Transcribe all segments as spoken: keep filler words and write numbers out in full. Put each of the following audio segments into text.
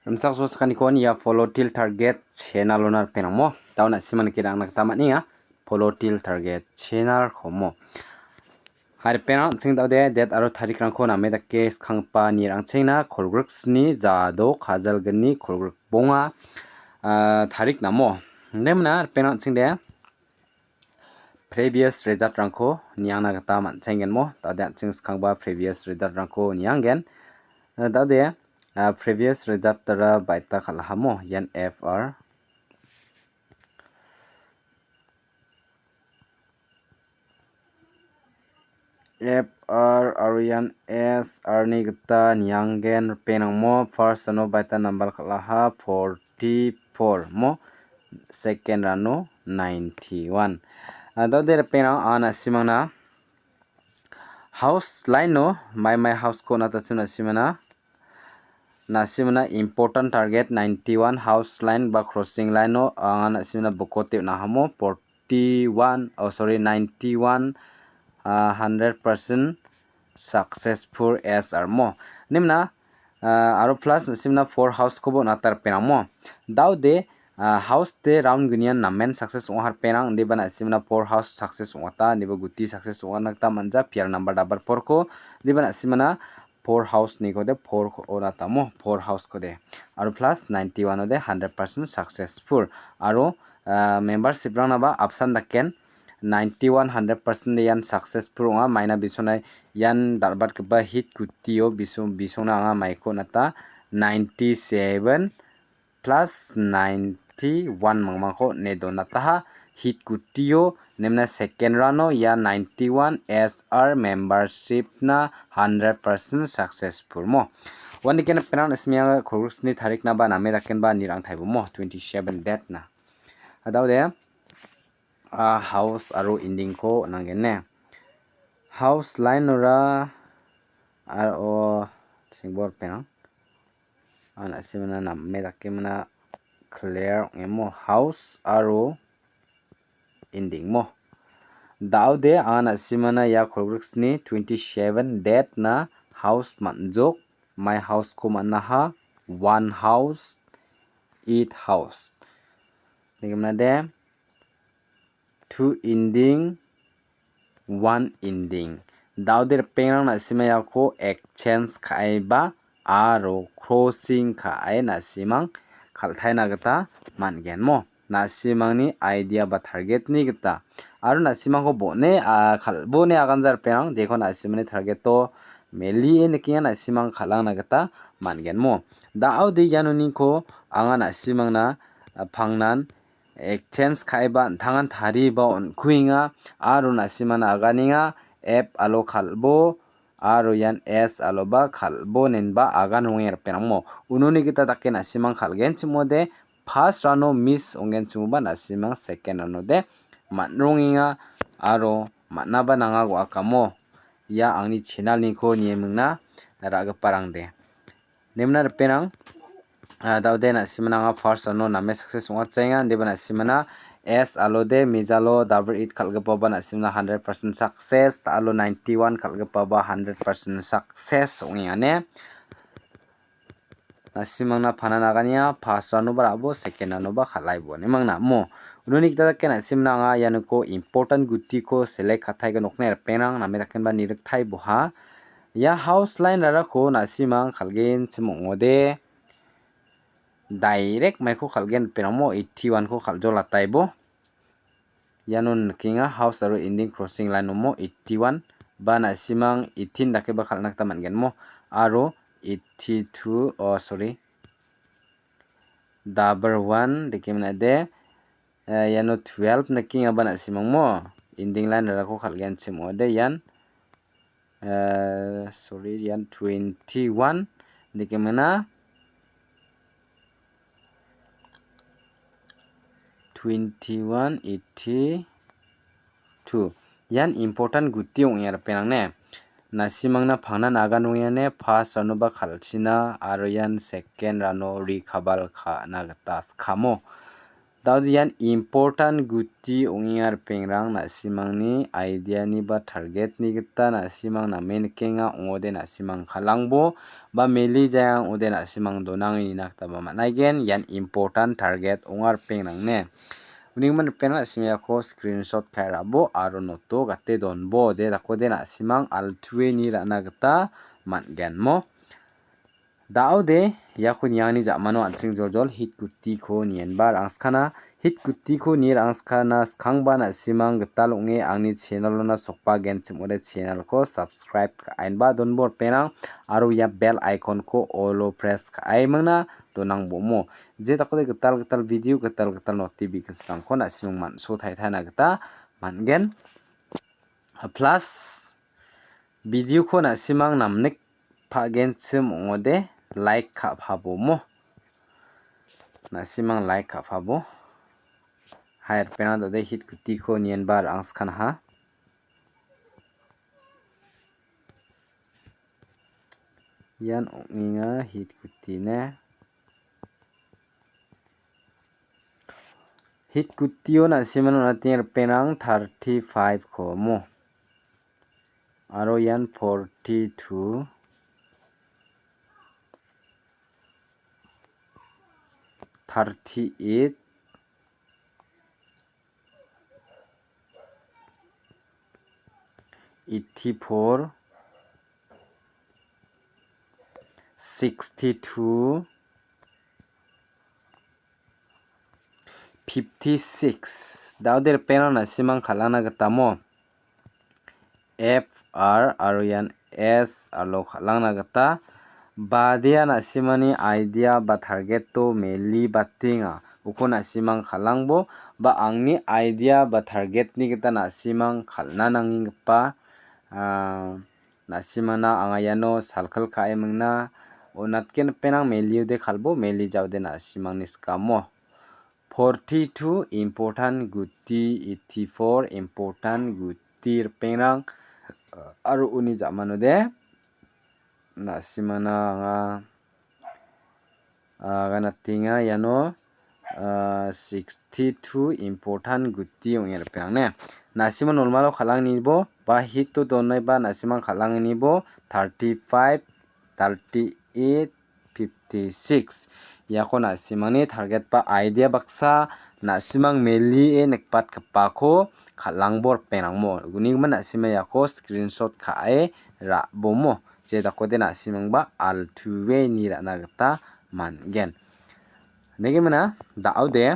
Rimchaksoa sakantikon ia Follow Till Target channel-ona ripengrangmo. Dao na·sima nikna gita man·enga. Follow Till Target channel-komo. Hai ripengrang, an·ching dao·de, date aro tarikrangko name dake skanggipa nirangchengna, kolgriksni jadok kajalgni kolgrikbonga, ah, tarik namo. Inde mina ripengrang, an·ching de previous result-rangko niangna gita man·senggenmo. Dao·de an·ching skanggipa previous result-rangko nianggen. Eh, dao·de, ah, previous result-ara baita kal·ahamo. Ian F R. F R aro ian S R-ni gita nianggen ripengrangmo. First-ano baita number kal·aha, forty-four mo. Second-ano ninety-one. Ah, dao·de ripengrang, ah, na·simangna house line-o mai mai house-ko on·atachim na·simangna. Na·simangna important target ninety-one house line ba crossing line-o anga na·simangna bokote on·ahamo forty-one, oh, sorry, ninety-one, ah, hundred percent successful S R mo. Nimna, ah, aro plus na·simangna four house-koba on·ata ripengrangmo. Dao·de, ah, house de round gnian namen success ong·a ripengrang, indiba na·simangna four house success ong·ata, indiba guti success ong·atna gita man·ja, P R number double four-ko, indiba na·simangna four house-nikode four-ko on·atamo, four house-kode. Aro plus ninety-one-ode hundred percent successful. Aro, ah, membership-rangnaba apsan daken ninety-one hundred percent de ian successful ong·a. Maina bisonai ian dal·batgipa hit gutio biso-, bisongna anga maiko on·ata ninety-seven plus ninety-one mangmangko on·e donataha. Hit gutio nimna second round-o ia ninety-one S R membership-na hundred percent successful mo. Uandake ripengrang na·simang kolgriksni tariknaba name dakenba nirang taibomo twenty-seven date-na. Dao·de, ah, house aro ending-ko on·anggene. House line-ora aro chingbor ripengrang. An·a na·simangna name dake mina clear ong·emo house aro ending mo. Dao·de anga na·simangna ia kolgriksni twenty-seven date-na house man·jok, mai house-ko man·aha, one house, eight house. Nikenggipa de, two ending, one ending. Dao·de ripengrang na·sima iako exchange ka·eba aro crossing ka·e na·simang kal·taina gita man·gen mo. Na·simangni idea ba target-ni gita. Aro na·simangko bon·e, a, kal-, bone aganja ripengrang, jeko na·simangni target-o melie nikenga na·simang kal·angna gita man·gen mo. Dao·de ianoniko anga na·simangna, a, pangnan exchange ka·eba an·tangan tarieba on·kuenga aro na·simana aganenga, F alo kal·bo aro ian S aloba kal·bo inenba agan ronge ripengrangmo. Unoni gita dake na·simang kal·genchimode, first round-o miss ong·genchimoba na·simang second round-ode man·rongenga aro man·aba nanga go·akamo. Ia angni channel-niko niemingna ra·giparangde. Nemna ripengrang, ah, dao·de na·simana anga first round-o name success ong·atjaenga, indiba na·simana S alode, mejalo double eight kal·gipaba na·simana hundred percent success, ta·alo ninety-one kal·gipaba hundred percent success ong·engane. Na·simangna panan agania, first round-oba ra·bo, second round-oba kal·aibo, nemangna mo. Unoni gita dake na·simna anga ianiko important gutiko select ka·taigipa nokni ripengrang name dakenba niriktaiboha. Ia house line rarako na·simang kal·genchim ong·ode, direct maiko kal·gen ripengrangmo eighty-one-ko kal·jolataibo. Iano nikenga house aro ending crossing line-omo eighty-one ba na·simang eighteen dakeba kal·na gita man·gen mo. Aro eighty-two, oh, sorry, double one dake minade, eh, iano twelve nikengaba na·simang mo. Ending line rarako kal·genchim ong·ode ian, eh, sorry, ian twenty-one dake mina. Twenty-one eighty-two. Ian important guti ong·e ripengrang ne. Na·simangna pangnan agan ong·e ane first round-oba kal·china aro ian second round-o recover ka·na gita skamo. Dao ian important guti ong·enga ripengrang, na·simangni idea-ni ba target-ni gita na·simang name nikenga ong·ode na·simang kal·angbo ba meli jaya ong·ode na·simang donangenina gitaba man·aigen. Ian important target ong·a ripengrang ne. Unigimin ripengrang na·simang iako screenshot ka·e ra·bo aro noto gate donbo je dakode na·simang altueni ra·na gita man·gen mo. Daode iako niangni ja·mano an·ching joljol hit gutiko nienba ra·angskana. Hit gutiko nie ra·angskana skangba na·simang gital ong·e angni channel-ona sokbagenchim ong·ode channel-ko subscribe ka·enba donbo ripengrang aro ia bell icon-ko all-o press ka·e mingna donangbomo. Je dakode gital gital video, gital gital notification-rangko na·simang man·so taitana gita man·gen. Plus video-ko na·simang namnik pa·genchim ong·ode like ka·pabomo. Na·simang like ka·pabo. Hai ripengrang dode hit gutiko nienba ra·angskanaha. Ian ong·enga hit guti ne. Hit gutio na·simang on·atenga ripengrang thirty-five-ko mo. Aro ian forty-two, thirty-eight, eighty-four, sixty-two, fifty-six. Daode ripengrang na·simang kal·ana gita mo. F R aro ian S R-o kal·angna gita badia na·simani idea ba target-o meli batenga. Uko na·simang kal·angbo ba angni idea ba target-ni gita na·simang kal·na nangenggipa, ah, na·simana anga iano salkil ka·e mingna on·atgen ripengrang meliode kal·bo meli jaode na·simangni skamo. Forty-two important guti, eighty-four important guti ripengrang, aro uni ja·manode na·simana anga, ah, ganatenga iano, ah, sixty-two important guti ong·e ripengrang ne. Na·sima normalo kal·angnibo ba hit-o donaiba na·simang kal·angnibo thirty-five, thirty-eight, fifty-six. Iako na·simangni target ba idea baksa na·simang melie nikbatgipako kal·angbo ripengrangmo. Unigimin na·sima iako screenshot ka·e ra·bomo. Je dakode na·simangba altueni ra·na gita man·gen. Nigimina da·ode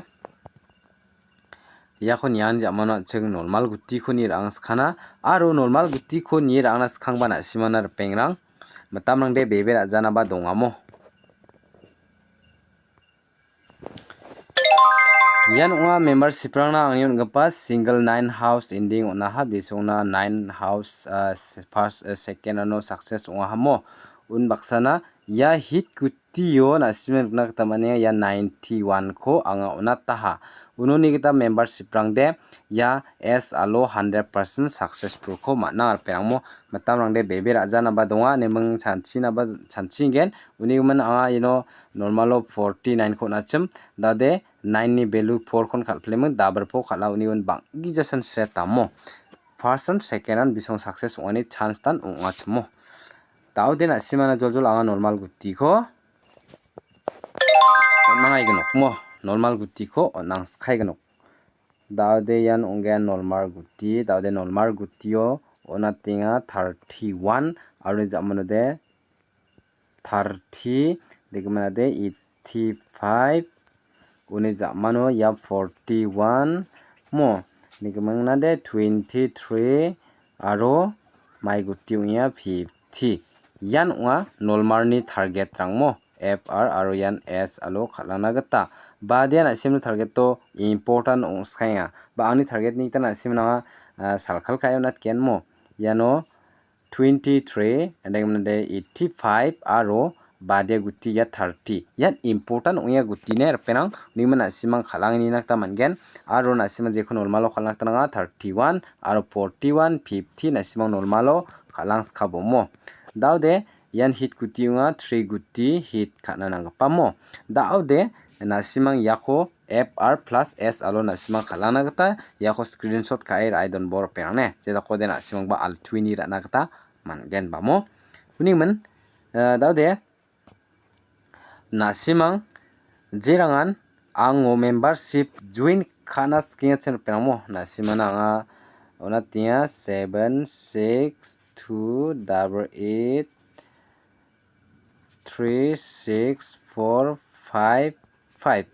iako nian ja·mano an·ching normal gutiko nie ra·angskana aro normal gutiko nie ra·angna skangba na·simana ripengrang. Mitamrangde bebe ra·janaba dongamo. Ian ong·a membership-rangna angni on·gipa single nine house ending on·aha, bisongna nine house, ah, se-, first, ah, second-ano success ong·ahamo. Unbaksana ia hit gutio na·sime nikna gita man·enga, ia ninety-one-ko anga on·ataha. Unoni gita membership-rangde ia S R-o hundred percent successful-ko man·a ripengrangmo. Mitamrangde bebe ra·janaba donga, neming chanchinaba chanchigen. Unigimin anga ino normalo forty-nine-ko on·achim, dade nine-ni value four-kon kal·pleming, double-po kal·a, unigimin bang·gijasan set amo. First and second-an bisong success ong·ani chance-tan ong·achimo. Daode na·simana joljol anga normal gutiko on·nangaignok mo, normal gutiko on·angskaignok. Daode ian ong·gen normal guti, daode normal gutio on·atenga thirty-one aro ja·manode thirty, nigiminade eighty-five, uni ja·mano ia forty-one mo, nigiminade twenty-three aro maiguti ong·a fifty. Ian ong·a nolmarni target-rang mo, F R aro ian S R-o kal·ana gita. Badian na·simni target-o important ong·skaenga. Ba angni target-ni gita na·simna anga, ah, salkal ka·e on·atgen mo. Iano twenty-three, and then eighty-five aro badia guti ia thirty. Ian important ong·a gutine ripengrang, unigimin na·simang kal·angni gita man·gen. Aro na·simang jeko normalo kal·na gita nanga, thirty-one aro forty-one, fifty na·simang normalo kal·angskabomo. Daode ian hit guti ong·a, three guti hit ka·na nanggipamo. Daode na·simang iako F R plus S alo na·simang kal·angna gita iako screenshot ka·e ra·e donbo ripengrang ne. Jedakode na·simangba altuini ra·na gita man·gen bamo. Uni min, eh, daode na·simang jerangan ango membership join ka·na sikenga sen ripengrangmo. Na·simangna anga ona tenga seven six two double eight three six four five five.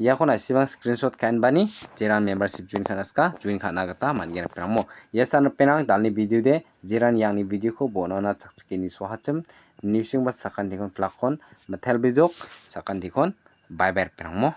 Iako na·simang screenshot ka·enbani jeran membership join ka·na sika, join ka·na gita man·gen ripengrangmo. Ia san ripengrang dalni video de jeran iangni video-ko bonona chakchike nisohachim, nisingba sakantikon plak kon, mitel bijok sakantikon bye bye ripengrangmo.